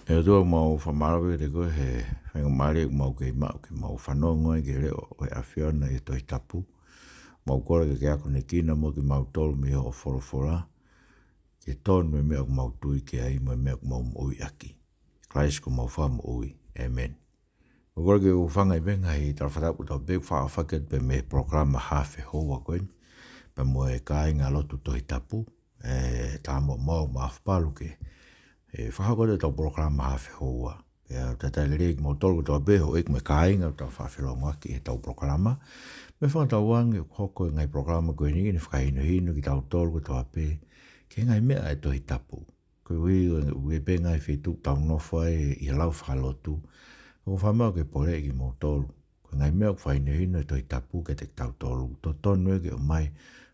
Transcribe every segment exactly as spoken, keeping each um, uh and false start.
ʻE ʻOtua, mau fakamālō pē kiate koe he faingamālie ʻoku mau kei maʻu ke mau fanongo ai ki he leʻo ʻo e ʻAfiona ʻi he Tohi Tapu. Mau kole ke ke akonekina mo kimautolu mei hoʻo folofola, ke tonu e meʻa ʻoku mau tui ki ai mo e meʻa ʻoku mau moʻui ʻaki. Kalaisi ko homau Fakamoʻui. ʻĒmeni. ʻOku ou kole ke u hūfanga ʻi he ngaahi tala fakatapu kotoa pē ʻoku faʻa ʻohake atu pē mei he polokalama hafe houa ko eni, pea mo e kāinga lotu Tohi Tapu, ʻe tā mo mau ma fapalu ke, ʻe fakahoko atu ʻetau polokalama hafe houa. Pea talitali lelei kimoutolu kotoa pē houʻeiki mo e kāinga ʻoku tau faʻa felōngoaki ʻi heʻetau polokalama. Mo e fakatauange ʻoku hoko e ngaahi polokalama ko eni ke ne fakahinohino kitautolu kotoa pē ki he ngaahi meʻa ʻa e Tohi Tapu. Koeʻuhi, ʻoku ʻi ai pē ngaahi feituʻu ʻoku tau nofo ai ʻi he lau fakalotu. ʻOku ou fakamālō ke poleʻi kimoutolu. Ko e ngaahi meʻa ʻoku fakahinohino ʻe he Tohi Tapu kiate kitautolu, totonu ē ke ʻomai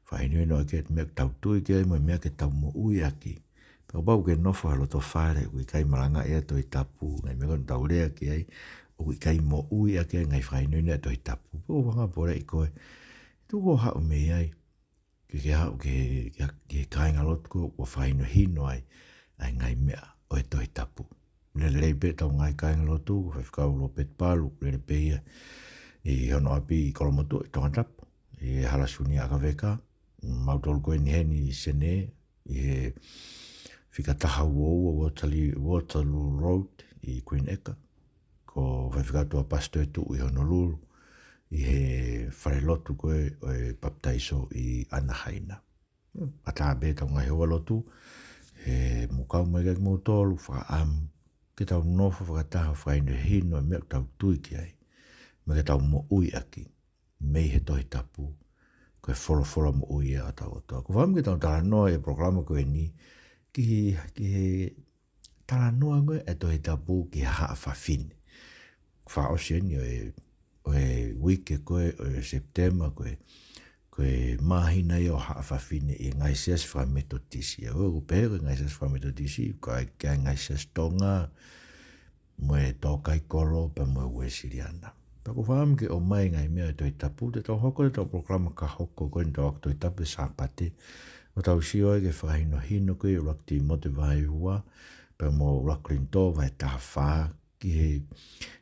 fakahinohino ʻaki e meʻa ʻoku tau tui ki ai mo e meʻa ke tau moʻui ʻaki. Pea ʻoku pau ke nofo he loto fale ʻoku ʻikai malangaʻi ʻa e Tohi Tapu, ngaahi meʻa ʻoku tau lea ki ai ʻoku ʻikai moʻui ʻaki e ngaahi fakahinohino ʻa e Tohi Tapu. Pea ʻoku ou fakapoleʻi koe, tuku ʻo haʻu mei ai, ke ke haʻu ki he, ki he, ki he kāinga lotu ko ē ʻoku fakahinohino ai ʻa e ngaahi meʻa ʻo e Tohi Tapu. Lelei pē ʻetau ngaahi kāinga lotu, ko Faifekau Lopeti Palu, lele pē ia ʻi hono ʻapi ʻi Kolomotuʻa ʻi Tongatapu, ʻi he Hala Siunia ʻAkaveka, mautolu ko eni heni ʻi Senē, ʻi he fika taha ua ua Waterloo, Waterloo Road ʻi Queen Acre. Ko Faifekau Tuʻapasi Toetuʻu ʻi Honolulu, ʻi he falelotu ko ē ʻo e papitaiso ʻi Anaheina. ʻA tā pē ʻetau ngaahi houa lotu, he ʻoku mau kau mai kiate kimoutolu, fakaʻamu ke tau nofo fakataha fakahinohino e meʻa ʻoku tau tui ki ai, mo e meʻa ke tau moʻui ʻaki mei he Tohi Tapu, ko e folofola moʻui ia ʻa hotau ʻOtua. ʻOku ou fakaʻamu ke tau talanoa ʻi he polokalama ko eni ki he, ki he talanoa ko ē ʻa e Tohi Tapu ki he haʻa fafine. Fakaʻosi eni ʻo e, ʻo e uike ko ē ʻo Sepitema, ko e, ko e māhina ia ʻo e haʻa fafine ʻi he ngaahi siasi fakametotisi. ʻOku pehē ko e ngaahi siasi fakametotisi, ʻoku ʻikai ko e ngaahi siasi Tonga, mo e tō kai kolo pea mo e Uēsiliana. Pea ʻoku ou fakaʻamu ke ʻomai e ngaahi meʻa ʻo e Tohi Tapu, te tau hoko ʻetau polokalama ka hoko ko eni ʻetau ako Tohi Tapu he Sāpate, ʻo tau sio ai ki he fakahinohino ko ē ʻi he ʻuluaki Tīmote vahe ua, pea mo e ʻuluaki Kolinitō vahe taha fā, ki he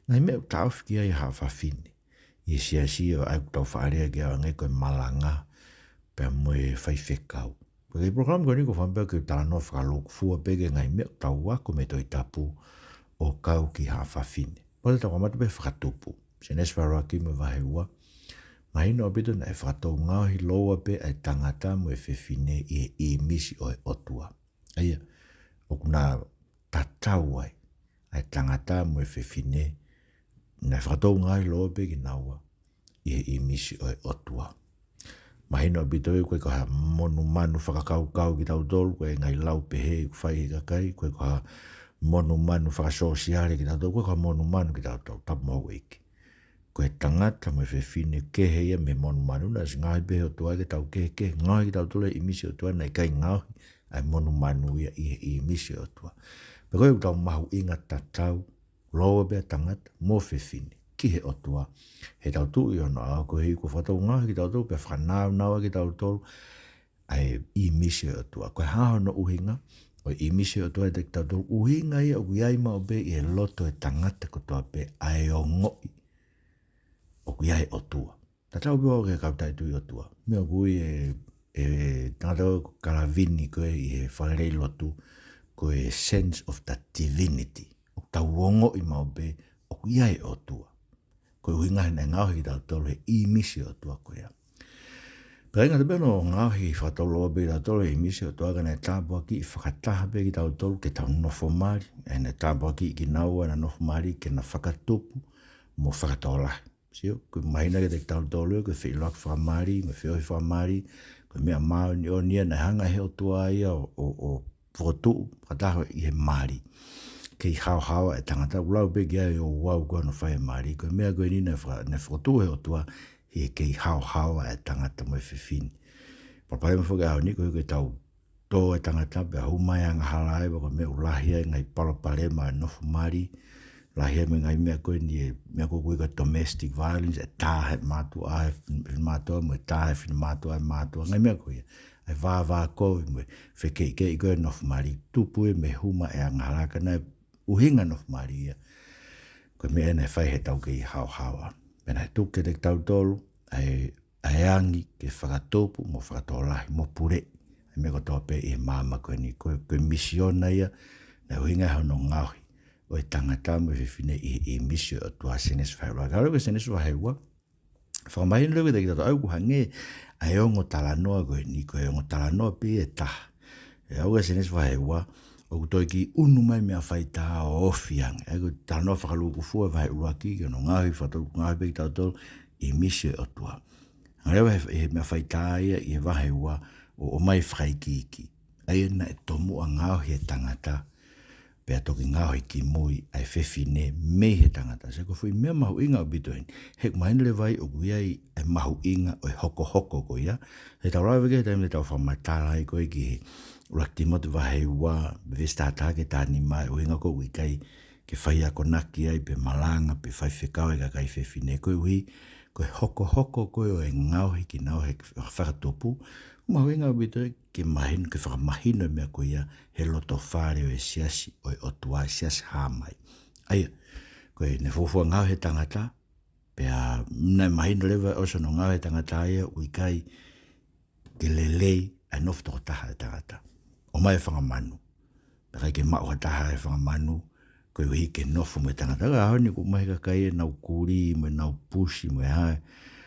ngaahi meʻa ʻoku taʻofi ki ai e haʻa fafine ʻi he siasi, ʻa ia ʻoku tau faʻa lea ki ai ʻo hangē ko e malanga pea mo e faifekau. Ko e polokalama ko eni ʻoku ou fakaʻamu pē ke u talanoa fakalūkufua pē ki he ngaahi meʻa ʻoku tau ako mei he Tohi Tapu ʻo kau ki he haʻa fafine. Pea te tau kamata pē he Fakatupu, Sēnesi vahe ʻuluaki mo e vahe ua. Mahino ʻaupito naʻe fakatou ngaohi lōua pē ʻa e tangata mo e fefine ʻi he ʻīmisi ʻo e ʻOtua. ʻA ia, ʻoku na tatau ai ʻa e tangata mo e fefine, naʻe fakatou ngaohi lōua pē kinaua ʻi he ʻīmisi ʻo e ʻOtua. Mahino ʻaupito ē, ʻoku ʻikai ko ha monumanu fakakaukau kitautolu, ko e ngaahi lau pehē ʻoku fai ʻe he kakai, ʻoku ʻikai ko ha monumanu fakasōsiale kitautolu, ʻoku ʻikai ko ha monumanu kitautolu, tapu mo houʻeiki. Ko e tangata mo e fefine kehe ia mei he monumanu, naʻe ʻosi ngaohi pē ʻe he ʻOtua ke tau kehekehe, ngaohi kitautolu ʻi he ʻīmisi ʻo e ʻOtua, naʻe ʻikai ngaohi ʻa e monumanu ia ʻi he ʻīmisi ʻo e ʻOtua. Pea ko ia ʻoku tau mahuʻinga tatau, lōua pē ʻa e tangata mo e fefine ki he ʻOtua. He tau tuʻu ʻi hono ʻao koeʻuhi kuo fakatou ngaohi kitautolu, pea fakanaunau ai kitautolu ʻa e ʻīmisi ʻo e ʻOtua. Ko e hā hono ʻuhinga ʻo e ʻīmisi ʻo e ʻOtua ʻiate kitautolu? ʻUhinga ia ʻoku ʻi ai maʻu pē ʻi he loto ʻo e tangata kotoa pē ʻa e ongoʻi ʻoku ʻi ai e ʻOtua. Tatau pē ʻo ki he kau taʻetui ʻOtua. Meʻa ʻoku ui ʻe, ʻe he tangata ko Kalavini ko ē ʻi he fakalelei lotu, ko e sense of the divinity. ʻOku tau ongoʻi maʻu pē ʻoku ʻi ai e ʻOtua. Ko e ʻuhinga he naʻe ngaohi kitautolu he ʻīmisi ʻo e ʻOtua ko ia. Pea ʻikai ngata pē hono ngaohi fakatou lōua pē kitautolu he ʻīmisi ʻo e ʻOtua, ka naʻe tāpuakiʻi fakataha pē kitautolu ke tau nofo mali. ʻE naʻe tāpuakiʻi kinaua naʻa nofo mali ke na fakatupu mo fakatokolahi. Sio, ko e mahino kiate kitautolu ia ko e feʻiloaki fakamali, mo e feohi fakamali, ko e meʻa māʻoniʻoni ia naʻe hanga ʻe he ʻOtua ia ʻo, ʻo, ʻo fokotuʻu fakataha ʻi he mali. Kei haohaoa e tangata, ʻoku lau pē ki ai ʻo ʻoku ʻikai ko hono fai e mali, ko e meʻa ko eni naʻe faka-, naʻe fokotuʻu ʻe he ʻOtua ʻi he kei haohaoa e tangata mo e fefine. Palopalema foki ʻaho ni ko e, ko e tau tō e tangata pea hū mai e angahala ai, pea ko e meʻa ʻoku lahi ai e ngaahi palopalema ʻo e nofo mali, lahi ai mo e ngaahi meʻa ko eni, e meʻa ko ē ʻoku ui ko e domestic violence, ʻe tā ʻe he mātuʻa e finemātuʻa, mo e tā ʻe he finemātuʻa e mātuʻa, ngaahi meʻa ko ia. ʻA e vāvākovi mo e fekeʻikeʻi ko ē ʻo e nofo mali, tupu ia mei he hū mai e angahala, ka naʻe ʻuhinga nofo mali ia. Ko e meʻa naʻe fai he taukei haohaoa. Pea naʻe tuku kiate kitautolu ʻa e, ʻa e angi ke fakatupu mo fakatokolahi mo puleʻi ʻa e meʻa kotoa pē ʻi he maama ko eni. Ko, ko e misiona ia, naʻe ʻuhinga hono ngaohi ʻo e tangata mo e fefine ʻi he ʻīmisi ʻo e ʻOtua, Sēnesi vahe ua. Ka ʻalu ki he Sēnesi vahe ua, fakamahino leva kiate kitautolu ʻoku hangē ʻa e ongo talanoa ko eni, ko e ongo talanoa pē ʻe taha. ʻE aʻu ki he Sēnesi vahe ua, ʻoku toe kiʻi ʻunu mai meʻa faitā ʻo ofi ange. ʻA ia ko e talanoa fakalūkufua vahe ʻuluaki, ki hono ngaohi fakatupu, ngaohi pē kitautolu ʻi he ʻīmisi ʻo e ʻOtua. Hanga leva ʻe he, he meʻa faitā ia ʻi he vahe ua ʻo, ʻomai fakaikiiki. ʻA ia naʻe tomuʻa ngaohi e tangata, pea toki ngaohi kimui ʻa e fefine mei he tangata. Sai, ko e foʻi meʻa mahuʻinga ʻaupito eni. He ʻoku mahino leva ai ʻoku ʻi ai e mahuʻinga ʻo e hokohoko ko ia. He tau lave ki he taimi te tau fakamatala ai ko ē ki he ʻuluaki Tīmote vahe ua, veesi taha taha ki he taha nima, ʻa e ʻuhinga ko ē ʻoku ʻikai ke fai akonaki ai pe malanga pe faifekau e kakai fefine, koeʻuhi ko e hokohoko ko ē ʻo e ngaohi kinaua he fakatupu. Mahuʻinga ʻaupito ke mahino, ke fakamahino e meʻa ko ia he loto fale ʻo e siasi ʻo e ʻOtua, e siasi hā mai. ʻA ia, ko ʻene fuofua ngaohi e tangata, pea naʻe mahino leva ʻosi hono ngaohi e tangata ia ʻoku ʻikai ke lelei ʻa e nofo tokotaha e tangata. ʻOmai e fanga manu. Pea ʻikai ke maʻu ha taha e fanga manu, koeʻuhi ke nofo mo e tangata. Ka ʻaho ni ʻoku ʻomai e kakai ʻenau kulī mo ʻenau pusi mo e hā.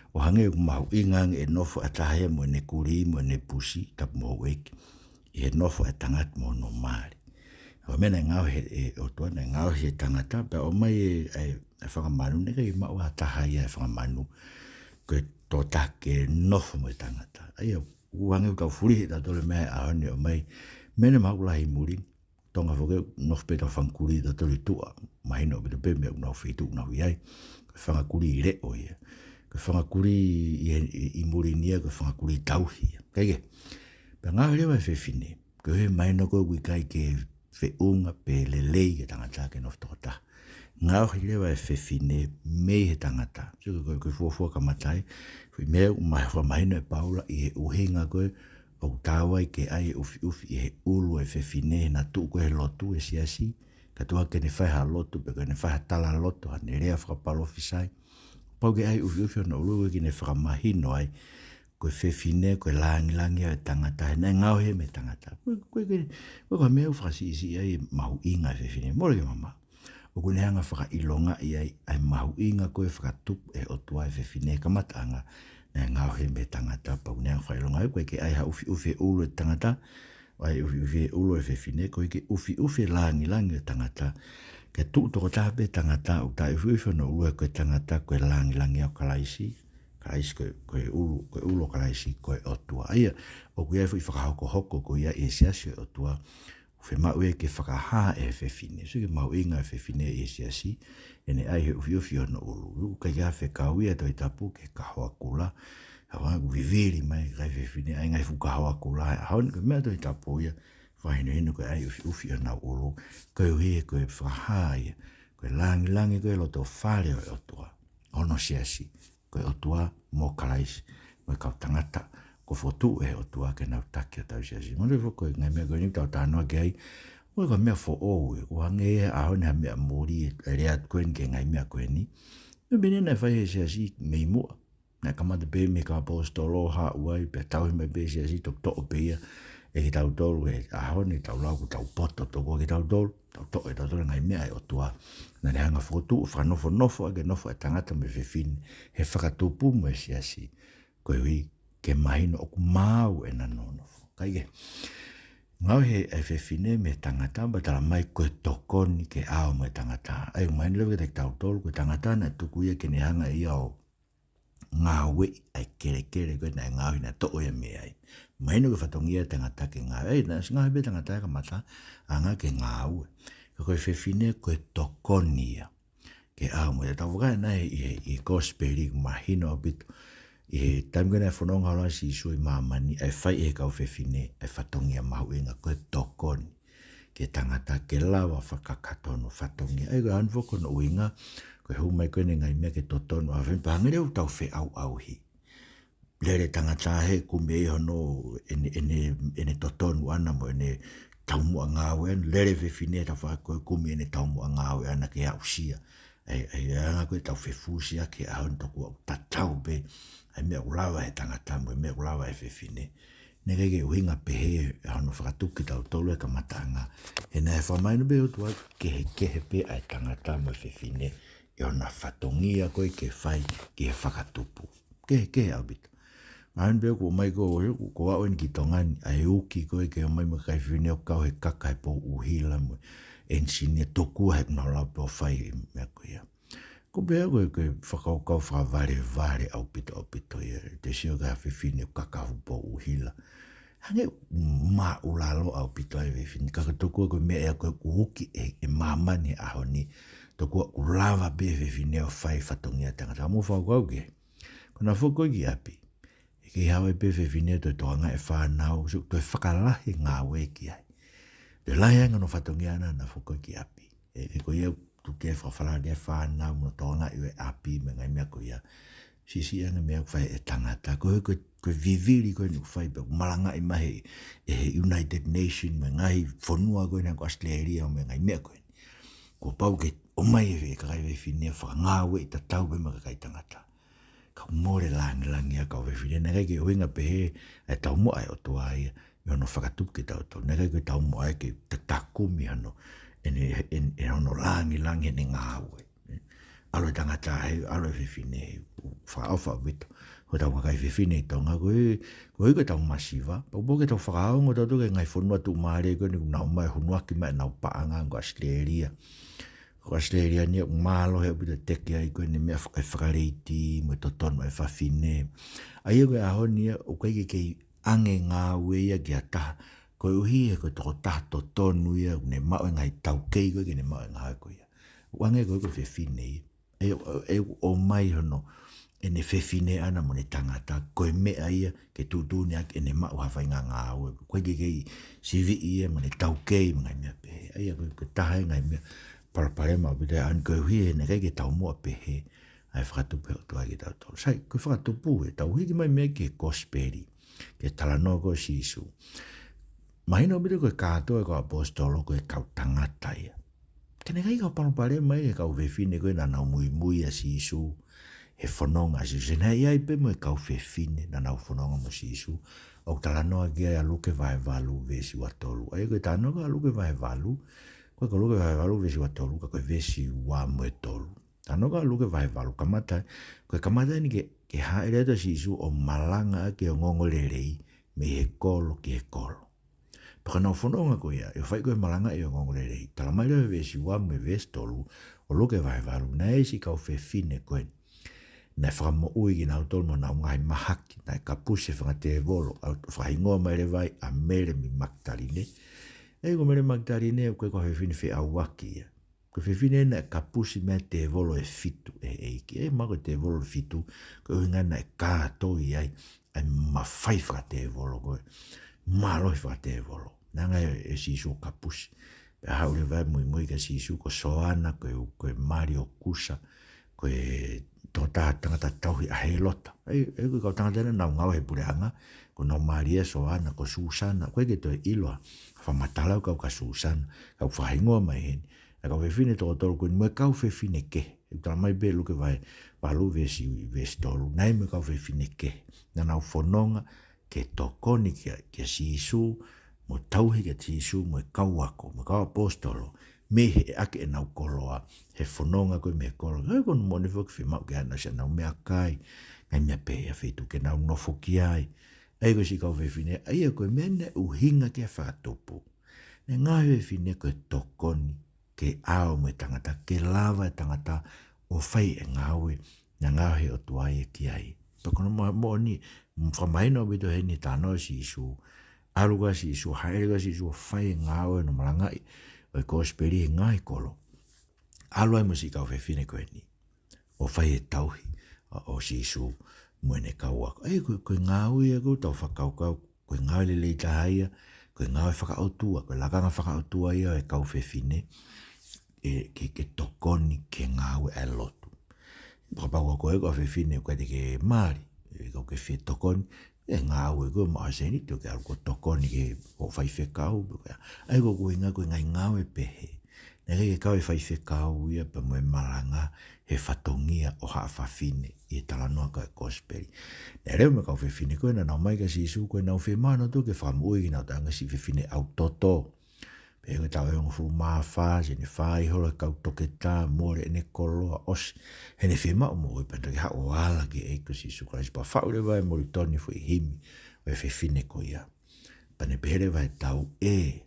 ʻO hangē ʻoku mahuʻinga ange e nofo ʻa e taha ia mo ʻene kulī mo ʻene pusi, tapu mo houʻeiki, ʻi he nofo ʻa e tangata mo hono mali. Ko e meʻa naʻe ngaohi ʻe he ʻOtua, naʻe ngaohi e tangata, pea ʻomai e, e, e fanga manu, naʻe ʻikai maʻu ha taha ia e fanga manu, ko e tokotaha ke nofo mo e tangata. ʻA ia, ʻoku hangē ʻoku tau fulihi ʻe tautolu e meʻa he ʻaho ni ʻo ʻomai meʻa naʻe maʻu lahi ʻi muli. Tonga foki ʻoku nofo pē ʻetau fanga kulī ʻa tautolu ʻi tuʻa. Mahino ʻaupito pē meʻa ʻoku nau feituʻu ʻoku nau ʻi ai. Ko e fanga kulī leʻo ia. Ko e fanga kulī ʻi, ʻi, ʻi muli ni ia, ko e fanga kulī tauhi ia. Kae kehe, pea ngaohi leva e fefine. Ko e mahino ko ē ʻoku ʻikai ke feʻunga pe lelei ki he tangata ke nofo tokotaha. Ngaohi leva e fefine mei he tangata. So, ko e, ko e fuofua kamata ai, foʻi meʻa ʻoku ma-, fakamahino ʻe Paula ʻi he ʻuhinga ko ē ʻoku taau ai ke ʻai e ʻufiʻufi ʻi he ʻulu e fefine, he naʻa tuʻu ko ē he lotu e siasi, ka tuku ke ne fai ha lotu, pe ko ʻene fai ha talaloto, haʻane lea fakapalofisai, pau ke ʻai e ʻufiʻufi hono ʻulu ke ne fakamahino ai ko e fefine ko e lāngilangi ʻo e tangata, he naʻe ngaohi ia mei he tangata. Ko e, ko e, ko e, ko e meʻa ʻoku fakasiʻisiʻi ai e mahuʻinga e fefine. Mole ke mamaʻo. ʻOku ne hanga ʻo fakaʻilongaʻi ai ʻa e mahuʻinga ko ē fakatupu ʻe he ʻOtua e fefine he kamataʻanga, naʻe ngaohi mei he tangata, pea ʻoku ne hanga ʻo fakaʻilongaʻi, ʻoku ʻikai ke ʻai ha ʻufiʻufi e ʻulu e tangata, ʻai ʻufiʻufi e ʻulu e fefine, koeʻuhi ke ʻufiʻufi e lāngilangi ʻo e tangata. Ke tuʻu tokotaha pē tangata, ʻoku taʻeʻufiʻufi hono ʻulu he ko e tangata ko e lāngilangi ʻo Kalaisi, Kalaisi ko e, ko e ʻulu, ko e ʻulu ʻo Kalaisi ko e ʻOtua. ʻA ia, ʻoku ʻi ai e foʻi fakahokohoko ko ia ʻi he siasi ʻo e ʻOtua, ʻoku fiemaʻu ia ke fakahā ʻe he fefine. So, ko e mahuʻinga e fefine ʻi he siasi, ʻene ʻai e ʻufiʻufi hono ʻulu. ʻOku ʻikai ke ʻi ai ha fekau ia he Tohi Tapu ki he kahoa kula. Hangē ʻoku vivili mai e kakai fefine ʻa e ngaahi fuʻu kahoa kula. He ʻaho ni ko e meʻa Tohi Tapu ia, fakahinohino ko e ʻai e ʻufiʻufi honau ʻulu. Koeʻuhi ko e fakahā ia ko e lāngilangi ko ē loto fale ʻo e ʻOtua, hono siasi, ko e ʻOtua mo Kalaisi, mo e kau tangata kuo fokotuʻu ʻe he ʻOtua ke nau taki ʻetau siasi. Mo e foʻi ko e ngaahi meʻa ko eni ʻoku tau talanoa ki ai, ʻoku ʻikai ko ha meʻa foʻou ia, ʻoku hangē ia he ʻaho ni ha meʻa muli e lea ko eni ki he ngaahi meʻa ko eni. Meʻa pē eni naʻe fai ʻe he siasi mei muʻa. Naʻe kamata pē mei he kau ʻaposetolo, haʻu ai, pea tauhi mai pē siasi, toki toʻo pē ia ʻe kitautolu he ʻaho ni, tau lau ʻoku tau poto tokua kitautolu, tau toʻo ʻe tautolu e ngaahi meʻa ʻa e ʻOtua. Naʻa ne hanga ʻo fokotuʻu, fakanofonofo ʻaki e nofo ʻa e tangata mo e fefine he fakatupu mo e siasi, koeʻuhi ke mahino ʻoku maau ʻena nonofo. Kae kehe, ngaohi ʻe he fefine mei he tangata, pea talamai ko e tokoni ke ʻao mo e tangata. ʻA ia, mahino leva kiate kitautolu, ko e tangata naʻe tuku ia ke ne hanga ʻe ia ʻo ngāueʻi ʻa e kelekele ko ē naʻe ngaohi, naʻe toʻo ia mei ai. Mahino ko e fatongia e tangata ke ngāue. ʻA ia, naʻe ʻosi ngaohi pē e tangata he kamataʻanga ke ngāue. Ka ko e fefine ko e tokoni ia ke ʻao mo ia. Tau vakai ʻanai ʻi he, ʻi he kosipeli, ʻoku mahino ʻaupito. ʻI he taimi ko ē naʻe fononga holo ai ʻa Sīsū ʻi māmani, ʻa e fai ʻe he kau fefine ʻa e fatongia mahuʻinga ko e tokoni ki he tangata ke lava fakakakato hono fatongia. ʻA ia, ko e ʻaho ni foki ko hono ʻuhinga, ko e hū mai ko ē ʻene ngaahi meʻa ke totonu ʻa e fefine, pea hangē leva ʻoku tau feʻauʻauhi. Lele e tangata he kumi ʻe ia hono, ʻene, ʻene, ʻene totonu ʻana mo ʻene taumuʻa ngāue ʻana, lele fefine, tau faʻa ko e kumi ʻene taumuʻa ngāue ʻana ke aʻusia. ʻAi, ʻai, ʻai ʻa ko e tau fefusiaki he ʻaho ni, tokua ʻoku tatau pē ʻa e meʻa ʻoku lava ʻe he tangata mo e meʻa ʻoku lava ʻe he fefine. Naʻe ʻikai ke ʻuhinga pehē ʻa hono fakatupu kitautolu he kamataʻanga. He naʻe fakamahino pē ʻe he ʻOtua ʻoku kehekehe pē ʻa e tangata mo e fefine ʻi hona fatongia ko ē ke fai ki he fakatupu. Kehekehe ʻaupito. Mahino pē ʻoku ʻomai ko ē, ʻoku, ko au eni ki Tonga ni, ʻa e uki ko ē ke ʻomai mo e kakai fefine ʻo kau he kaka he pou ʻuhila mo e enisinia, tokua he ʻoku nau lava pē ʻo fai e meʻa ko ia. Ko e pehē ko e, ko e fakakaukau fakavalevale ʻaupito, ʻaupito ia. Te sio ki ha fefine ʻoku kaka he pou ʻuhila. Hangē ʻoku māʻulalo ʻaupito ʻa e fefine. Ka ko e tokua ko e meʻa ia ko ē ʻoku uki ʻe, ʻe māmani he ʻaho ni. Tokua ʻoku lava pē ʻe he fefine ʻo fai e fatongia ʻa e tangata. Mou fakakaukau ki ai. Ko ʻena foki ko ē ki ʻapi, ʻe kei haʻu ai pē e fefine ʻo toe tokangaʻi e fānau, so, toe fakalahi e ngāue ki ai. Toe lahi ange hono fatongia ʻana ʻana foki ko ē ki ʻapi. ʻE, ʻe ko ia ʻoku tuku ke fakafalala ki ai e fānau mo tokangaʻi ʻo e ʻapi mo e ngaahi meʻa ko ia. Siʻisiʻi ange e meʻa ʻoku fai ʻe he tangata. Ko e, ko e, ko e vivili ko eni ʻoku fai pea ʻoku malangaʻi mai ʻe he, ʻe he United Nation mo e ngaahi fonua ko eni hangē ko ʻAositelēlia mo e ngaahi meʻa ko eni. Kuo pau ke ʻomai ʻe he kakai fefine ʻo fakangāueʻi tatau pē mo e kakai tangata. Ka ʻoku mole lāngilangi ʻa e kau fefine, naʻe ʻikai ke ʻuhinga pehē ʻa e taumuʻa ʻa e ʻOtua ia ʻi hono fakatupu kitautolu. Naʻe ʻikai ko e taumuʻa ia ke ta-, takumi hono, ʻene, ʻene, ʻene hono lāngilangi ʻene ngāue. ʻAlu e tangata hē, ʻalu e fefine hē, fakaʻofa ʻaupito. Ko hotau kakai fefine ʻi Tonga ko ē, ko e ʻikai ke tau masiva, pea ʻoku pau ke tau fakaongo tautolu ki he ngaahi fonua tuʻumālie ko eni ʻoku nau ō mai ʻo hunuaki mai ʻenau paʻanga, ko ʻAositelēlia. Ko ʻAositelēlia ni ʻoku mālohi ʻaupito e teke ai ko eni e meʻa faka-, e fakaleiti mo e totonu ʻa e fafine. ʻA ia ko e ʻaho ni ia ʻoku ʻikai ke kei ʻoange ngāue ia ki ha taha, koeʻuhi he ko e tokotaha totonu ia ʻoku ne maʻu e ngaahi taukei ko ē ke ne maʻu e ngāue ko ia. ʻOange ko ē ko e fefine ia. ʻE, ʻe ʻomai hono, ʻene fefine ʻana mo ʻene tangata, ko e meʻa ia ke tuʻutuʻuni ʻaki ʻene maʻu ha faʻahinga ngāue. ʻOku ʻikai ke kei siviʻi ia mo ʻene taukei mo e ngaahi meʻa pehē. ʻA ia ko e, ko e taha e ngaahi meʻa palopalema ʻaupito ia ʻa eni, koeʻuhi he naʻe ʻikai ke taumuʻa pehē ʻa e fakatupu ʻe he ʻOtua kitautolu. Sai, ko e fakatupu ē, tau hiki mai mei ai ki he kosipeli, ki he talanoa ko ē ʻo Sīsū. Mahino ʻaupito ko e kātoa e kau ʻaposetolo ko e kau tangata ia. Ka naʻe ʻikai ke palopalema ia he kau fefine ko ē naʻa nau muimui ʻa Sīsū, he fononga ʻa Sīsū. Naʻe ʻi ai pē mo e kau fefine naʻa nau fononga mo Sīsū. ʻOku talanoa ki ai ʻa Luke vahe valu veesi ua tolu. ʻA ia ko e talanoa ko ē ʻa Luke vahe valu, ko e ko Luke vahe valu veesi ua tolu, ka ko e veesi ua mo e tolu. Talanoa ko ē ʻa Luke vahe valu, kamata, ko e kamata eni ke, ke hāʻele atu ʻa Sīsū ʻo malangaʻaki e ongoongolelei mei he kolo ki he kolo. Pea ko ʻenau fononga ko ia, ʻo fai ko ē e malangaʻi e ongoongolelei. Talamai leva he veesi ua mo e veesi tolu ʻo Luke vahe valu, naʻe ʻi ai e siʻi kau fefine ko ē naʻe fakamoʻui kinautolu mo honau ngaahi mahaki, naʻe kapusi ʻe he fanga tēvolo, ʻo fakahingoa mai leva ai ʻa Mele mo Makitaline. ʻA ia ko Mele Makitaline, ko e kau fefine feʻauaki ia. Ko e fefine naʻe kapusi mei ai e tēvolo ʻe fitu ʻe he ʻEiki. ʻE, mahalo ko e tēvolo ʻe fitu, ko e ʻuhinga naʻe kātoi ai ʻa e mafai fakatēvolo ko ē, mālohi fakatēvolo. Naʻe hanga ʻe, ʻe Sīsū ʻo kapusi. Pea haʻu leva ʻo muimui kia Sīsū ko Soana, ko e, ko e mali ʻo Kusa, ko e tokotaha tangata tauhi ʻa Hēlota. ʻA ia, ʻa ia ko e kau tangata naʻa nau ngāue he puleʻanga, ko Nōmalia, Soana, ko Susana, ʻoku ʻikai ke toe ʻiloa ha fakamatala ʻo e kau kia Susana, ka ʻoku fakahingoa mai heni ʻa e kau fefine toko tolu ko eni mo e kau fefine kehe. ʻOku talamai pē ʻe Luke vahe valu veesi, veesi tolu, naʻe ʻi ai mo e kau fefine kehe naʻa nau fononga ke tokoni kia, kia Sīsū, mo tauhi kia Sīsū, mo e kau ako, mo e kau ʻaposetolo, mei he ʻaki ʻenau koloa he fononga ko ē mei he kolo. ʻA ia ko hono moʻoni foki fiemaʻu ke ʻi ai ʻenau siʻenau meʻakai, ngaahi meʻa pehē, ʻa e feituʻu ke nau nofo ki ai. ʻA ia ko e siʻi kau fefine, ʻa ia ko e meʻa naʻe ʻuhinga ki ai e fakatupu. Naʻe ngaohi e fefine ko e tokoni ki he ʻao mo e tangata, ke lava e tangata ʻo fai e ngāue naʻe ngaohi ʻe he ʻOtua ia ki ai. Pea ko hono mo-, moʻoni, fakamahino ʻaupito heni e talanoa ʻo Sīsū. ʻAlu ko ē ʻa Sīsū, hāʻele ko ē ʻa Sīsū ʻo fai e ngāue ʻo hono malangaʻi ʻo e kosipeli he ngaahi kolo. ʻAlu ai mo e siʻi kau fefine ko eni ʻo fai e tauhi ʻo, ʻo Sīsū mo ʻene kau ako. ʻA ia ko, ko e ngāue ia ʻoku tau fakakaukau, ko e ngāue lelei taha ia, ko e ngāue fakaʻotua, ko e lakanga fakaʻotua ia ʻo e kau fefine, ʻe, ke, ke tokoni ki he ngāue ʻa e lotu. Kapau ko koe ko ha fefine ʻoku ʻikai te ke mali, ʻe, ʻoku ke fie tokoni, ʻE ngāue koe mo ʻaseniti ʻo ke ʻalu ʻo tokoni ki hoʻo faifekau, pe ko e hā. ʻA ia ko e ʻuhinga ko e ngaahi ngāue pehē. Naʻe ʻikai ke kau e faifekau ia pea mo e malanga he fatongia ʻo haʻa fafine ʻi he talanoa ko e kosipeli. Naʻe lea mo e kau fefine ko ē naʻa nau ō mai kia Sīsū ko ʻenau fiemaʻu nautolu ke fakamoʻui kinautolu ʻa e ngaahi siʻi fefine ʻau toto. Pea ko e taʻu ʻe hongofulu mā fā, siʻene fai holo e kau toketā, mole ʻene koloa, ʻosi. Heʻene fiemaʻu moʻui pea toki haʻu ʻo ala ki he ʻEiki ko Sīsū Kalaisi pea faʻu leva ʻe Molitoni e foʻi himi ʻo e fefine ko ia. Pea ne pehē leva ʻe he tau, ʻE,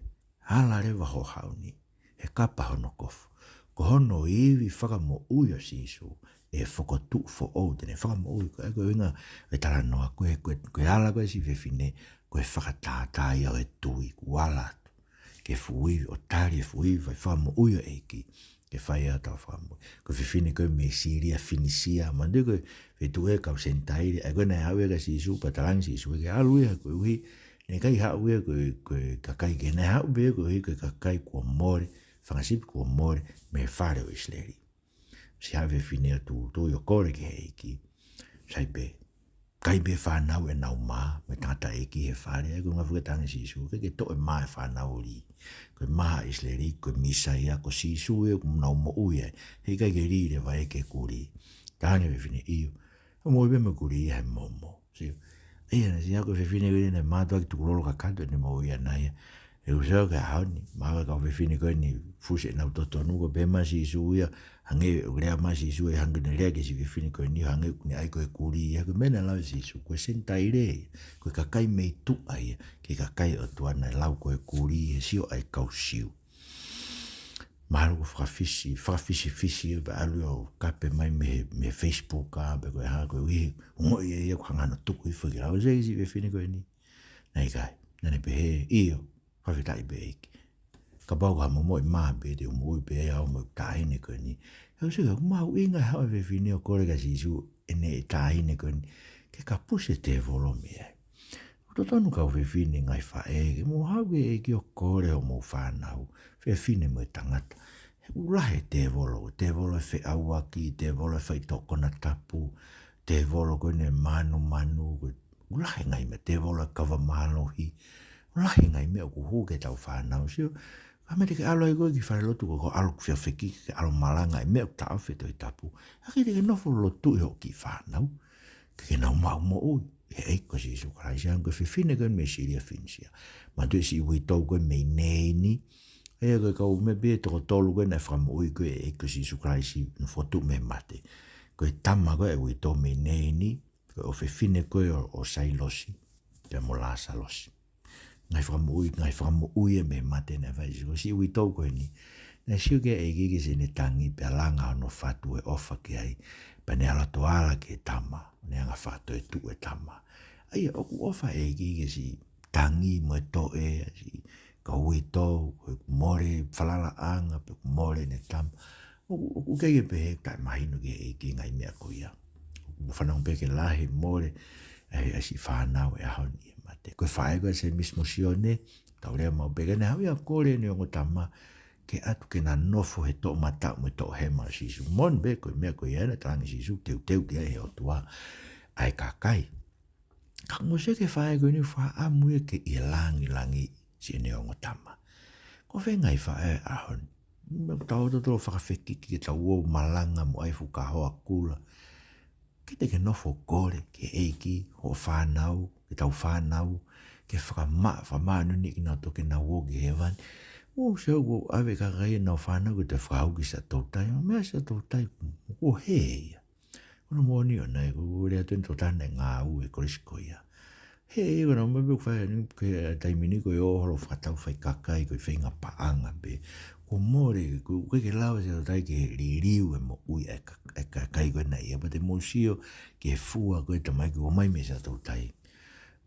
ala leva hoʻo haʻu ni, he kapa hono kofu. Ko hono ivi fakamoʻui ʻo Sīsū ʻe fokotuʻu foʻou, te ne fakamoʻui koe. Ko e ʻuhinga e talanoa ko e, ko e, ko e ala ko ē siʻi fefine, ko e fakatātā ia ʻo e tui, kuo ala atu ke fuʻu ivi, ʻo tali e fuʻu ivi fai fakamoʻui ʻo e ʻEiki, ke fai ʻetau fakamoʻui. Ko e fefine ko ē mei Sīlia Finisia, manatuʻi ko e feituʻu ʻa e kau Senitaile, ʻa ia ko ē naʻe haʻu ia kia Sīsū, pea talaange ʻe Sīsū ke ʻalu ia koeʻuhi naʻe ʻikai haʻu ia ko e, ko e kakai kehe, naʻe haʻu pē ia koeʻuhi ko e kakai kuo mole, fanga sipi kuo mole mei he fale ʻo ʻIsileli. Siʻi haʻu e fefine ʻo tūtū ʻo kole ki he ʻEiki. Sai pē, kai pē fānau ʻenau mā mo e tangataʻeiki he fale, ʻa ia ko e ʻuhinga foki ʻa e talaange ʻa Sīsū, ʻikai ke toʻo e mā ʻa e fānau ʻo lī. Ko e mā ʻa ʻIsileli, ko e Mīsaia, ko Sīsū ia ʻoku nau moʻui ai. Heʻikai ke lī leva ia ki he kulī. Talaange e fefine, ʻIo, ʻoku moʻui pē mo e kulī ia he momo. Sio. ʻA ia, naʻe siʻi haʻu ko e fefine ko eni naʻe mātuʻaki tukulolo kakato ʻene moʻui ʻana ia. ʻE uso ke ʻaho ni, mahalo ko e kau fefine ko eni fusi ʻenau totonu, ko e pehē mai ʻe Sīsū ia, hangē ʻoku lea mai ʻe Sīsū ia, hangē naʻe lea ki he siʻi fefine ko eni, hangē ʻoku ne ʻai ko e kulī ia, ko e meʻa naʻe lau ʻe Sīsū, ko e Senitaile ia, ko e kakai mei tuʻa ia ki he kakai ʻo e ʻOtua, naʻe lau ko e kulī he sio ʻa e kau Siu. Mahalo ko e fakafisi, fakafisifisi ia pea ʻalu ia ʻo kape mai mei he, mei he Facebook ā, pe ko e hā, koeʻuhi, ongoʻi ʻe ia ʻoku hanga ʻo tuku hifo ki lalo, ʻosi e siʻi fefine ko eni. Naʻe ʻikai, naʻa ne pehē, ʻIo, fakafetaʻi pē ʻEiki. Kapau ko ha momoʻi mā pē te u moʻui pē au mo e taʻahine ko eni. He ʻosi ia, ʻoku mahuʻinga e haʻu e fefine ʻo kole kia Sīsū ʻene taʻahine ko eni, ke kapusi e tēvolo mei ai. ʻOku totonu kau fefine, ngaahi faʻē, ke mou haʻu ki he ʻEiki ʻo kole hoʻomou fānau, fefine mo e tangata. He ʻoku lahi e tēvolo, tēvolo e feʻauaki, tēvolo e faitoʻo konatapu, tēvolo ko eni e mānumanu, ko e ʻoku lahi e ngaahi meʻa, tēvolo e kava mālohi, ʻoku lahi e ngaahi meʻa ʻoku hū ki heʻetau fānau, sio. Ka mei te ke ʻalu ai koe ki falelotu ko e ʻalu ʻo fekiki, ke ʻalu ʻo malanga e meʻa ʻoku taʻofi ʻe he Tohi Tapu. ʻIkai te ke nofo lotuʻi hoʻo kiʻi fānau ke ke nau maʻu moʻui ʻi he ʻEiki ko Sīsū Kalaisi, hangē ko e fefine ko eni mei Sīlia Finisia. Manatuʻi e siʻi uitou ko ē mei Neini. ʻA ia ko e kau meʻa pē ʻe toko tolu ko ē naʻe fakamoʻui ko ē ʻe he ʻEiki ko Sīsū Kalaisi, naʻe fokotuʻu mei he mate. Ko e tama ko ē ʻa e uitou mei Neini, ko e ʻofefine ko ē ʻo, ʻo Sailosi, pea mo Lāsalosi. Ngaahi fakamoʻui, ngaahi fakamoʻui ia mei he mate naʻe fai ʻe Sīsū. Ko e siʻi uitou ko eni, naʻe sio ki ai e ʻEiki ke siʻene tangi pea langa hono fatu e ʻofa ki ai. Pea ne ala atu ʻo ala ki he tama, ne hanga ʻo fakatoetuʻu e tama. ʻA ia, ʻoku ʻofa e ʻEiki ke siʻi tangi mo e toʻe, siʻi kau uitou, ko e mole falalaʻanga, pe ʻoku mole ʻene tama. ʻOku, ʻoku ʻikai ke pehē, taʻemahino ki he ʻEiki e ngaahi meʻa ko ia. ʻOku fanongo pē ki he lahi e mole ʻa e, ʻa e siʻi fānau he ʻaho ni ʻi he mate. Ko e faʻē ko ē ʻa Sēmisi mo Sione, tau lea maʻu pē, ka naʻe haʻu ia ʻo kole ʻene ongo tama ke ʻatu ke na nofo he toʻomataʻu mo e toʻohema ʻo Sīsū. Moʻoni pē ko e meʻa ko ia naʻe talaange ʻe Sīsū, teuteu ki ai ʻe he ʻOtua ʻa e kakai. Ka ʻoku sio ki he faʻē ko eni, fakaʻamu ia ke ʻi he langilangiʻi siʻene ongo tama. Ko e fē ngaahi faʻē he ʻaho ni? Meʻa ʻoku tau ō tautolu ʻo fakafekiki ke tau ō ʻo malanga mo ʻai e fuʻu kahoa kula. ʻIkai te ke nofo ʻo kole ki he ʻEiki hoʻo fānau, ki heʻetau fānau, ke fakamaʻa, fakamāʻoniʻoniʻi kinautolu ke nau ō ki hēvani? ʻOku sio, ʻoku ʻave e kakai ʻenau fānau ke toe fakahū ki Siaʻatoutai. Meʻa Siaʻatoutai, ʻoku hē ia. Ko hono moʻoni ʻoʻona ia, ko e lea atu eni, tokotaha naʻe ngāue he kolisi ko ia. Hē ia, ko ʻenau meʻa pē ʻoku fai ʻanenai, ko e taimi ni ko e ō holo ʻo fakatau faʻahi kakai, ko e feinga paʻanga pē. Kuo mole, ʻoku ʻikai ke lava ʻe Siaʻatoutai ke liliu e moʻui ʻa e ka-, ʻa e kakai ko ena ia, pea te mou sio ki he fua ko ē ʻa e tamaiki ʻoku ō mai mei Siaʻatoutai.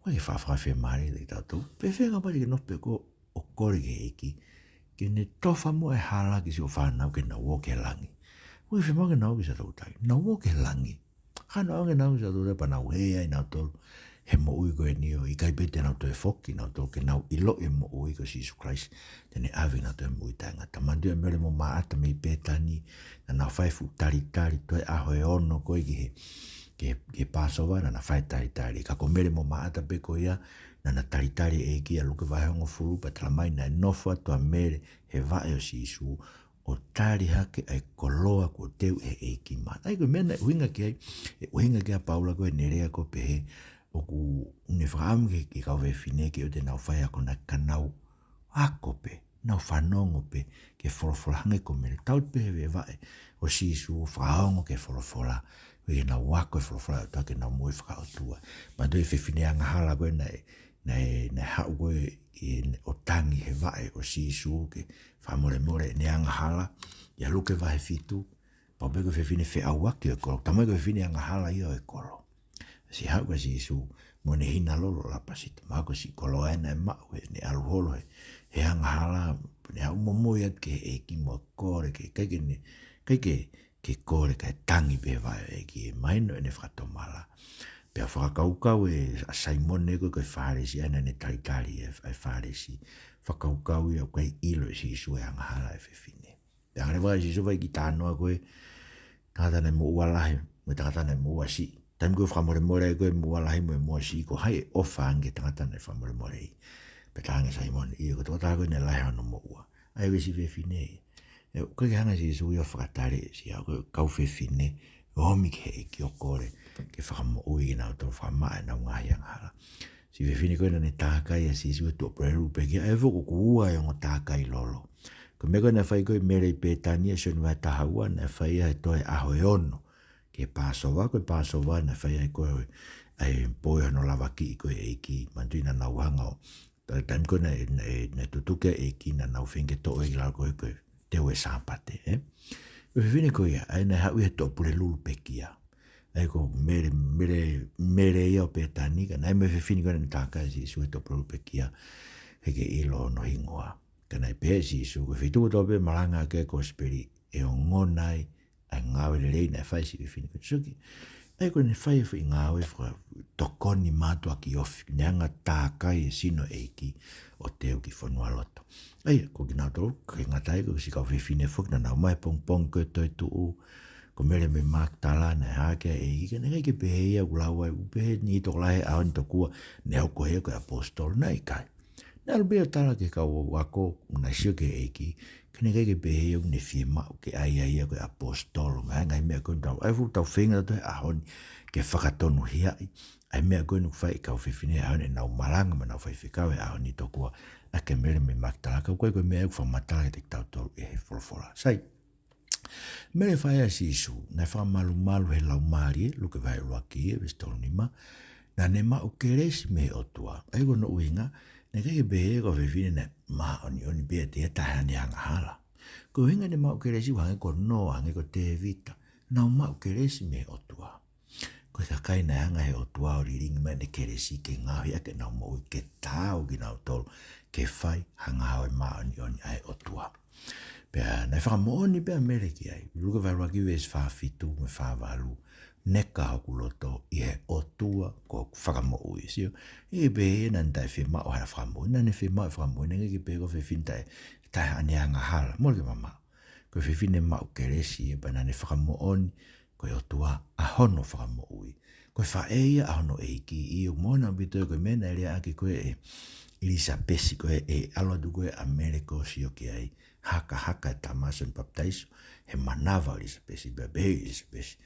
ʻOku ʻikai ke faʻa fakafiemālie ʻiate kitautolu. Pea feinga pē ke nofo pē koe ʻo kole ki he ʻEiki ke ne tofa muʻa e hala ki siʻo fānau ke nau ō ki he langi. ʻOku ʻikai fiemaʻu ke nau ō ki Siaʻatoutai. Nau ō ki he langi. Ka nau ō ange nau ō ki Siaʻatoutai pea nau hē ai nautolu he moʻui ko eni ʻo ʻikai pē te nau toe foki nautolu ke nau ʻiloʻi e moʻui ko Sīsū Kalaisi te ne ʻave kinautolu ki he moʻui taʻengata. Manatuʻi ʻa Mele mo Māʻata mei Pētani, naʻa nau fai e fuʻu talitali, toe ʻaho ʻe ono ko ē ki he ki he, ki he Pāsova, naʻa na fai e talitali. Ka ko Mele mo Māʻata pē ko ia, naʻa na talitali e ʻEiki, ʻa Luke vahe hongofulu, pea tala mai naʻe nofo atu ʻa Mele he vaʻe ʻo Sīsū, ʻo tali hake ʻa e koloa kuo teu ʻe he ʻEiki maʻana. ʻA ia ko e meʻa naʻe ʻuhinga ki ai, ʻe ʻuhinga ki ai ʻa Paula ko ē heʻene lea ko ē pehē, ʻoku ne fakaʻamu ki he, ki he kau fefine ke ʻoua te nau fai ʻa e ako naʻe ka nau ako pē, nau fanongo pē ki he folofola hangē ko Mele. Tau pē he vaʻe ʻo Sīsū ʻo fakaongo ki he folofola, ʻo ʻi heʻenau ako e folofola ʻa e ʻOtua ke nau moʻui fakaʻotua. Manatuʻi e fefine angahala ko ē naʻe, naʻe, naʻe haʻu ko ē ʻi he, ʻo tangi he vaʻe ʻo Sīsū ke fakamolemole ʻene angahala, ʻia Luke vahe fitu, pau pē ko e fefine feʻauaki ʻo e kolo, talamai ko e fefine angahala ia ʻo e kolo. Siʻi haʻu kia Sīsū mo ʻene hina lolo ʻo lapasita, mahalo ko e siʻi koloa ē naʻe maʻu heʻene ʻalu holo he, he angahala, ne haʻu momoi atu ki he ʻEiki mo kole ke, ʻikai ke ne, ʻikai ke, ke kole kae tangi pē he vaʻe ʻo e ʻEiki, ʻe mahino ʻene fakatomala. Pea fakakaukau ē ʻa Saimone ko ē ko e Fālesi, ʻa ia naʻa ne talitali e, e Fālesi. Fakakaukau ia ʻoku ʻikai ʻilo ʻe Sīsū e angahala e fefine. Pea hanga leva ʻe Sīsū ʻo fai e kiʻi talanoa ko ē, tangata naʻe moʻua lahi, mo e tangata naʻe moʻua siʻi. Taimi ko ē fakamolemole ai ko ē moʻua lahi mo e moʻua siʻi, ko hai ʻe ʻofa ange ki he tangata naʻe fakamolemoleʻi? Pea talaange ʻe Saimone, ʻio, ko e tokotaha ko ē naʻe lahi hono moʻua. ʻA ia ko e siʻi fefine. ʻE, ʻoku ʻikai ke hanga ʻe Sīsū ia ʻo fakataleʻi siʻa, ko e kau fefine, ʻo ōmi ki he ʻEiki ʻo kole ke fakamoʻui kinautolu, fakamaʻa ʻenau ngaahi angahala. Siʻi fefine ko ē naʻa ne tākai ʻa Sīsū he tuʻapulelulu pekia, ʻa ia foki ʻoku ua e ongo tākai lolo. Ko e meʻa ko ē naʻe fai ko ē ʻe Mele ʻi Pētania, Sione vahe taha ua, naʻe fai ia he toe ʻaho ʻe ono ki he Pāsova, ko e Pāsova naʻe fai ai ko ē ʻa e pō ʻi hono lavakiʻi ko ē e ʻEiki, manatuʻi naʻa nau hanga ʻo, ta-, taimi ko ē naʻe, naʻe, naʻe tutuki ai e ʻEiki, naʻa nau feinga ke toʻo ia ki lalo ko ē ko e teu e Sāpate, ē? Ko e fefine ko ia, ʻa ia naʻe haʻu ia he tuʻapulelulu pekia. ʻA ia ko Mele, Mele, Mele ia ʻo Pētania, ka naʻe ʻi ai mo e fefine ko ē naʻa ne tākai ʻa Sīsū he tuʻapulelulu pekia, he ʻikai ke ʻilo hono hingoa. Ka naʻe pehē ʻe Sīsū, ko e feituʻu kotoa pē ʻe malanga ʻaki ai e kosipeli, ʻe ongona ai ʻa e ngāue lelei naʻe fai ʻe he siʻi fefine ko ē. Sio ki, ʻa ia ko ʻene fai e foʻi ngāue fakatokoni mātuʻaki ofi, ne hanga ʻo tākai e sino e ʻEiki ʻo teu ki fonualoto. ʻA ia, ko kinautolu, ʻikai ngata ai, ko e siʻi kau fefine foki naʻa nau ō mai he pongipongi ko ē toetuʻu, ko Mele mei Makitala naʻe hā ki ai e ʻEiki, ka naʻe ʻikai ke pehē ia ʻoku lau ai, ʻoku pehē ʻe he tokolahi he ʻaho ni tokua naʻe hoko ia ko e ʻaposetolo, naʻe ʻikai. Naʻe ʻalu pē ʻo tala ki he kau ako naʻe sio ki he ʻEiki, ka naʻe ʻikai ke pehē ia ʻoku ne fiemaʻu ke ʻai ia ko e ʻaposetolo, mo e ngaahi meʻa ko ē naʻa tau, ʻa ia ʻoku tau feinga tautolu he ʻaho ni ke fakatonuhiaʻi ʻa e meʻa ko ē naʻe fai ʻe he kau fefine he ʻaho ni, ʻenau malanga mo ʻenau faifekau he ʻaho ni tokua ʻaki ʻa Mele mei Makitala, ka ʻoku ʻikai ko e meʻa ia ʻoku fakamatala kiate kitautolu ʻe he folofola. Sai. Mele faʻē ʻa Sīsū, naʻe fakamalumalu he Laumālie, Luke vahe ʻuluaki, veesi tolu nima, naʻa ne maʻu kelesi mei he ʻOtua. ʻA ia ko hono ʻuhinga, naʻe ʻikai ke pehē ko e fefine naʻe māʻoniʻoni pea ʻikai te ne taʻehaʻane angahala. Ko e ʻuhinga ʻene maʻu kelesi ʻoku hangē ko Noa, hangē ko Tēvita, nau maʻu kelesi mei he ʻOtua. Ko e kakai naʻe hanga ʻe he ʻOtua ʻo lilingi mai ʻene kelesi ke ngaohi ʻaki ʻenau moʻui ke taau kinautolu ke fai ha ngāue māʻoniʻoni ʻa e ʻOtua. Pea naʻe fakamoʻoni pē ʻa Mele ki ai. Luke vahe ʻuluaki veesi fā fitu mo e fā valu. Neka hoku loto ʻi he ʻOtua ko hoku fakamoʻui. Sio, ʻikai pehē naʻa ne taʻefiemaʻu ha fakamoʻui, naʻa ne fiemaʻu e fakamoʻui, naʻe ʻikai ke pehē ko e fefine taʻe, taʻehaʻane angahala, mole ke mamaʻo. Ko e fefine maʻu kelesi, pea naʻa ne fakamoʻoni ko e ʻOtua ʻa hono fakamoʻui. Ko e faʻē ia ʻa hono ʻEiki, ʻio, moʻoni ʻaupito ia ko e meʻa naʻe lea ʻaki ko ē ʻe ʻIlisapesi ko ē, ʻi he ʻalu atu ko ē ʻa Mele ʻo sio ki ai, hakahaka e tama ʻa Sione Papitaiso he manava ʻo ʻIlisapesi, pea pehē ʻe ʻIlisapesi,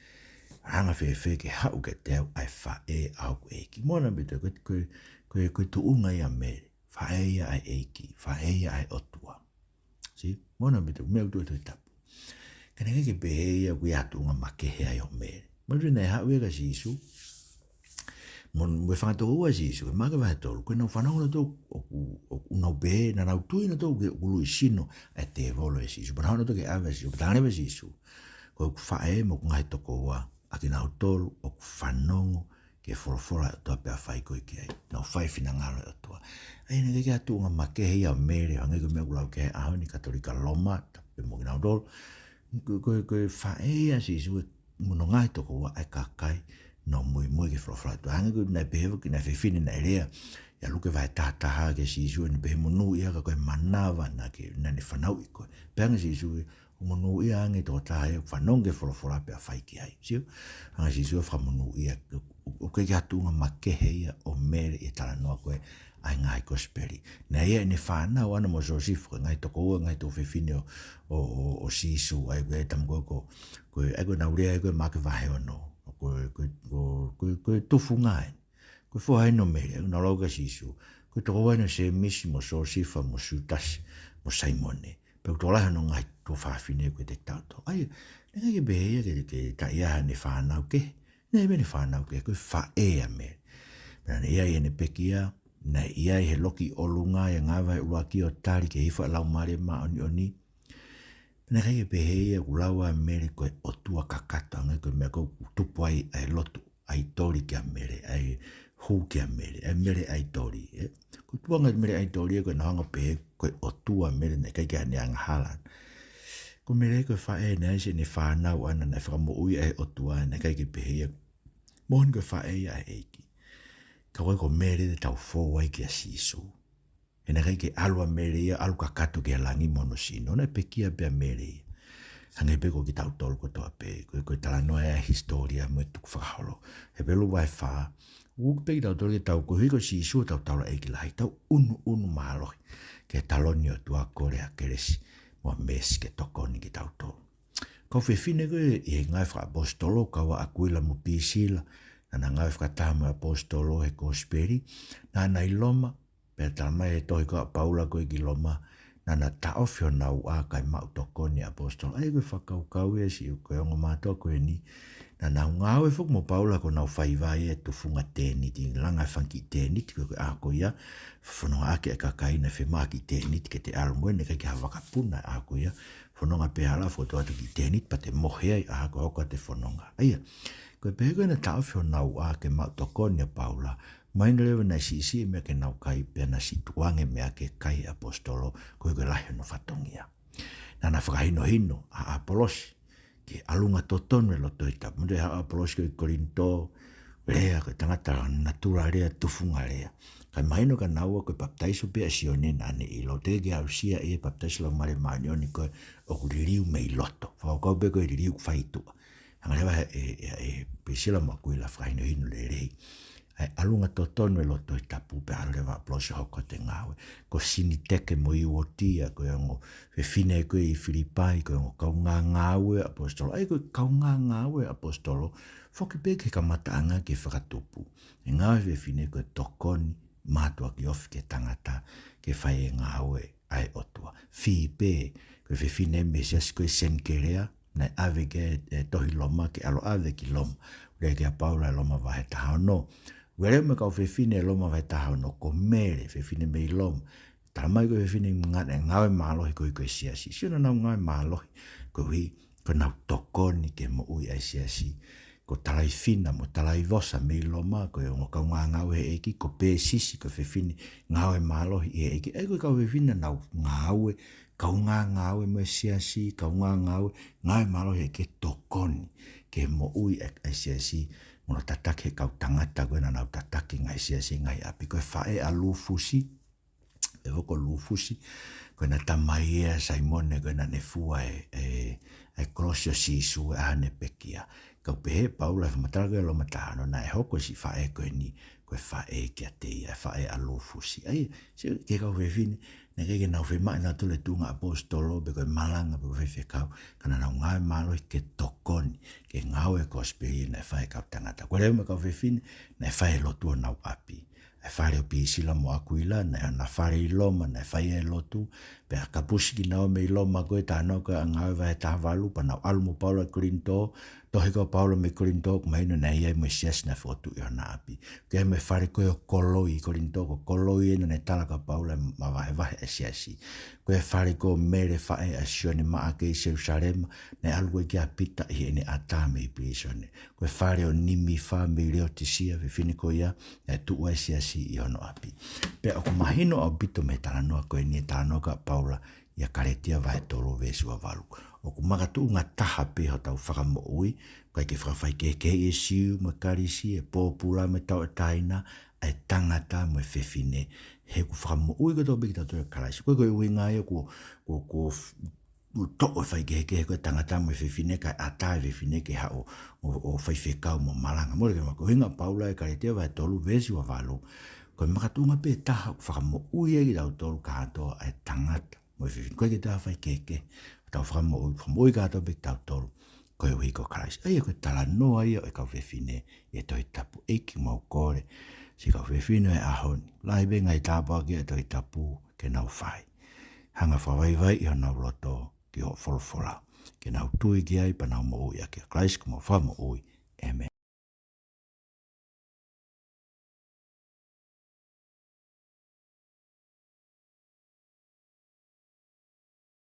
anga fēfē ke haʻu kiate au ʻa e faʻē ʻa hoku ʻEiki. Moʻoni ʻaupito ko e, ko e, ko e, ko e tuʻunga ia ʻa Mele, faʻē ia ʻa e ʻEiki, faʻē ia ʻa e ʻOtua. Sio, moʻoni ʻaupito, meʻa ʻoku tuʻu he Tohi Tapu. Ka naʻe ʻikai ke pehē ia ʻoku ʻi ai ha tuʻunga makehe ai ʻo Mele. Manatuʻi naʻe haʻu ia kia Sīsū. Mo, mo e fanga tokoua ʻa Sīsū, ʻi Maʻake vahe tolu, ko ʻenau fanongo nautolu ʻoku, ʻoku nau pehē, naʻa nau tui nautolu ʻoku, ʻoku ului sino ʻa e tēvolo ʻe Sīsū. Pea nau haʻu nautolu ki he ʻave ʻa Sīsū. Pea talaange leva ʻe Sīsū, ko hoku faʻē mo hoku ngaahi tokoua, ʻa kinautolu ʻoku fanongo ki he folofola ʻa e ʻOtua pea fai ko ē ki ai. Nau fai e finangalo ʻo e ʻOtua. ʻA ia naʻe ʻikai ke ʻi ai ha tuʻunga makehe ia ʻo Mele, hangē ko e meʻa ʻoku lau ki ai he ʻaho ni, Katolika Loma, tapu pē mo kinautolu. Ko, ko, ko e faʻē ia ʻa Sīsū mo hono ngaahi tokoua ʻa e kakai naʻa nau muimui ki he folofola ʻa e ʻOtua. Hangē ko e naʻe pehē foki ʻe he fefine naʻe lea ʻia Luke vahe taha taha kia Sīsū, ʻene pehē monūʻia ka ko e manava naʻa ke, naʻa ne fanauʻi koe. Pehē ange ʻe Sīsū, Kuo monūʻia ange e tokotaha ia ʻoku fanongo ki he folofola pea fai ki ai. Sio, anga Sīsū ʻa e fakamonūʻia, ʻoku ʻikai ke ʻi ai ha tuʻunga makehe ia ʻo Mele ʻi he talanoa ko ē ʻa e ngaahi kosipeli. Naʻe ʻi ai ʻene fānau ʻana mo Siosifa, ko e ngaahi tokoua, ngaahi tuofefine ʻo, ʻo, ʻo, ʻo Sīsū, ʻa ia ko e taimi ko ē ko, ko e, ʻa ia ko ʻenau lea ʻa ia ko ē Maʻake vahe ono. Ko e, ko e, ko e, ko e, ko e tufunga ē. Ko e foha eni ʻo Mele, ʻoku nau lau kia Sīsū. Ko e tokoua eni ʻo Sēmisi mo Siosifa mo Siutasi mo Saimone. Pea ʻoku tokolahi hono ngaahi tuofāfine ʻoku ʻiate kitautolu. ʻA ia, naʻe ʻikai ke pehē ia ke, ke taʻe ʻi ai haʻane fānau kehe. Naʻe ʻi ai pē ʻene fānau kehe, ko e faʻē ʻa Mele. Pea naʻe ʻi ai ʻene pekia, naʻe ʻi ai he loki ʻolunga ʻi he ngaahi vahe ʻuluaki ʻo tali ki he hifo ʻa e Laumālie Māʻoniʻoni. Pea naʻe ʻikai ke pehē ia ʻoku lau ʻa Mele ko e ʻotua kakato ange ko e meʻa ko ē ʻoku tupu ai ʻa e lotu ʻaitoli kia Mele, ʻa e hū kia Mele, ʻa e Mele ʻaitoli, ē? Ko e tuʻunga Mele ʻaitoli ia ko ʻenau hanga ʻo pehē ko e ʻotua ʻa Mele naʻe ʻikai ke ʻi ai haʻane angahala. Ko Mele ko e faʻē naʻe ʻi ai ʻene fānau ʻana naʻe fakamoʻui ʻe he ʻOtua naʻe ʻikai ke pehē ia moʻoni ko e faʻē ia ʻa e ʻEiki. Ka ko e ko Mele te tau fou ai kia Sīsū. He naʻe ʻikai ke ʻalu ʻa Mele ia, ʻalu kakato ki he langi mo hono sino, naʻe pekia pē ʻa Mele ia. Hangē pē ko kitautolu kotoa pē, ko e, ko e talanoa ia ʻa e hisitōlia mo e tukufakaholo. Hepelū vahe fā, ʻoku pehē kitautolu ke tau koeʻuhi ko Sīsū hotau taulaʻeiki lahi, tau ʻunuʻunu mālohi ki he taloni ʻo e ʻOtua, kole ʻa Kelesi mo e meesi ke tokoni kitautolu. Kau fefine ko ē ʻi he Ngāue ʻa e Fakaʻaposetolo, kau ai ʻa ʻAkuila mo Pīsila, naʻa na ngāue fakataha mo e ʻaposetolo he kosipeli, naʻa na ʻi Loma, pea talamai ʻe he tohi ko ē ʻa Paula ko ē ki Loma, naʻa na taʻofi honau ʻā kae maʻu tokoni ʻa e ʻaposetolo. ʻA ia ko e fakakaukau ia siʻi ko e ongo mātuʻa ko eni, naʻa nau ngāue foki mo Paula ko ʻenau faiva ʻi he tufunga tēniti, langa e fanga kiʻi tēniti ko ē ko e ʻaho ko ia, fononga ʻaki e kakai naʻe fiemaʻu ha kiʻi tēniti ke te ʻalu mo ia, naʻe ʻikai ke ʻi ai ha vakapuna he ʻaho ko ia, fononga pē hala, fokotuʻu atu e kiʻi tēniti pea te mohe ai ʻaho ko ē ʻoku te fononga. ʻA ia, ko e pehē ko ē naʻe taʻofi honau ʻā ke maʻu tokoni ʻa Paula, mahino leva naʻe siʻisiʻi e meʻa ke nau kai pea naʻe siʻi tukuange e meʻa ke kai ʻe he ʻaposetolo, koeʻuhi ko e lahi hono fatongia. Naʻa na fakahinohino ʻa ʻApolosi ki he ʻalunga totonu e loto ʻi he tapu. Manatuʻi ʻa ʻApolosi ko ē ʻi Kolinitō, lea, ko e tangata natula lea, tufunga lea. Kae mahino kia naua ko e papitaiso pē ʻa Sione naʻa ne ʻilo, teʻeki ke aʻusia ʻe ia e papitaiso Laumālie Māʻoniʻoni ko ē ʻoku liliu mei loto. Fakakaukau pē ko e liliu ʻoku fai ʻi tuʻa. Hanga leva ʻe, ʻe, ʻe Pīsila mo ʻAkuila ʻo fakahinohino lelei ʻa e ʻalunga totonu e loto ʻi he tapu pea ʻalu leva ʻa ʻApolosi ʻo hoko atu e ngāue. Ko Sinitike mo Iuotia, ko e ongo fefine ko ē ʻi Filipai, ko e ongo kaungāngāue ʻa e ʻaposetolo. ʻA ia ko e kaungāngāue ʻa e ʻaposetolo, foki pē ki he kamataʻanga ki he fakatupu. ʻE ngāue fefine ko e tokoni, mātuʻaki ofi ki he tangata, ke fai e ngāue ʻa e ʻOtua. Fīpe, ko e fefine mei he siasi ko ē ʻi Senikelea, naʻe ʻave ki ai e tohi Loma ke ʻalu ʻo ʻave ki Loma. Lea ki ai ʻa Paula ʻi Loma vahe taha ono. Lea mo e kau fefine ʻi Loma vahe taha ono, ko Mele, fefine mei Loma. Talamai ko e fefine ngā-, ngāue mālohi koeʻuhi ko e siasi. Sio, naʻa nau ngāue mālohi koeʻuhi ko ʻenau tokoni ki he moʻui ʻa e siasi. Ko Talaifina mo Talaivosa mei Loma, ko e ongo kaungāngāue he ʻEiki, ko Pēsisi, ko e fefine ngāue mālohi ʻi he ʻEiki. ʻA ia ko e kau fefine naʻa nau ngāue, kaungāngāue mo e siasi, kaungāngāue, ngāue mālohi he ʻEiki ke tokoni ki he moʻui ʻa e, ʻa e siasi, mo hono tataki e kau tangata ko ē naʻa nau tataki e ngaahi siasi, ngaahi ʻapi. Ko e faʻē ʻa Lufusi, ʻe hoko Lufusi, ko ʻena tamai ʻa Saimone, ko ʻena naʻa ne fua e, e, e kolosi ʻo Sīsū he ʻaho naʻa ne pekia. Kau pehē ʻe Paula he fakamatala ko ē ʻi Loma taha ono, naʻe hoko e siʻi faʻē ko eni ko e faʻē kiate ia, e faʻē ʻa Lufusi. ʻA ia, sio ki he kau fefine, naʻe ʻikai ke nau fiemaʻu ʻe nautolu e tuʻunga ʻaposetolo, pe ko e malanga, pe ko e faifekau, ka naʻa nau ngāue mālohi ke tokoni ki he ngāue ʻa e kosipeli naʻe fai ʻe he kau tangata. Ko e lea mo e kau fefine, naʻe fai e lotu ʻi honau ʻapi. ʻA e fale ʻo Pīsila mo ʻAkuila, naʻe ʻi hona fale ʻi Loma, naʻe fai e lotu, pea kapusi kinaua mei Loma ko ē, talanoa ko ē ʻa Ngāue vahe taha valu, pea nau ʻalu mo Paula ki Kolinitō, tohi ko ē ʻa Paula mei Kolinitō, ʻoku mahino naʻe ʻi ai mo e siasi naʻe fokotuʻu ʻi hona ʻapi. Ko e mo e fale ko ē ʻo Koloi ʻi Kolinitō, ko Koloi ē naʻa ne tala kia Paula ʻe mavahevahe e siasi. Ko e fale ko ē ʻo Mele faʻē ʻa Sione Maʻake ʻi Selusalema, naʻe ʻalu ko ē kia Pita ʻi heʻene ʻatā mei pilīsone. Ko e fale ʻo Nimifa mei Leotisia, fefine ko ia, naʻe tuʻu ai e siasi ʻi hono ʻapi. Pea ʻoku mahino ʻaupito mei he talanoa ko eni e talanoa ko ē ʻa Paula ʻia Kalētia vahe tolu veesi ua valu. ʻOku makatuʻunga taha pē hotau fakamoʻui, ʻikai ke fakafaikehekeheʻi e Siu mo e Kalisi, e pōpula mo e tauʻatāina, ʻa e tangata mo e fefine, he ʻoku fakamoʻui kotoa pē kitautolu ʻe Kalaisi. Ko e, ko e ʻuhinga ia ʻoku, ʻoku, ʻoku f-, mo toʻo e faikehekehe ko e tangata mo e fefine, kae ʻatā e fefine ke haʻu ʻo, ʻo faifekau mo malanga. Mole ke mako hinga Paula ʻi he Kalētia vahe tolu veesi ua valu. Ko e makatuʻunga pē taha ʻoku fakamoʻui ai kitautolu kātoa ʻa e tangata mo e fefine. ʻOku ʻikai ke toe faikehekehe. Tau fakamoʻui, fakamoʻui kātoa pē kitautolu koeʻuhi ko Kalaisi. ʻA ia ko e talanoa ia ʻo e kau fefine ʻi he Tohi Tapu. ʻEiki, mau kole siʻi kau fefine ʻo e ʻaho ni, lahi pē ngaahi tāpuaki ʻa e Tohi Tapu ke nau fai. Hanga fakavaivai ʻi honau loto ki hoʻo folofola, ke nau tui ki ai pea nau moʻui ʻaki ʻia Kalaisi ko homau Fakamoʻui. ʻĒmeni.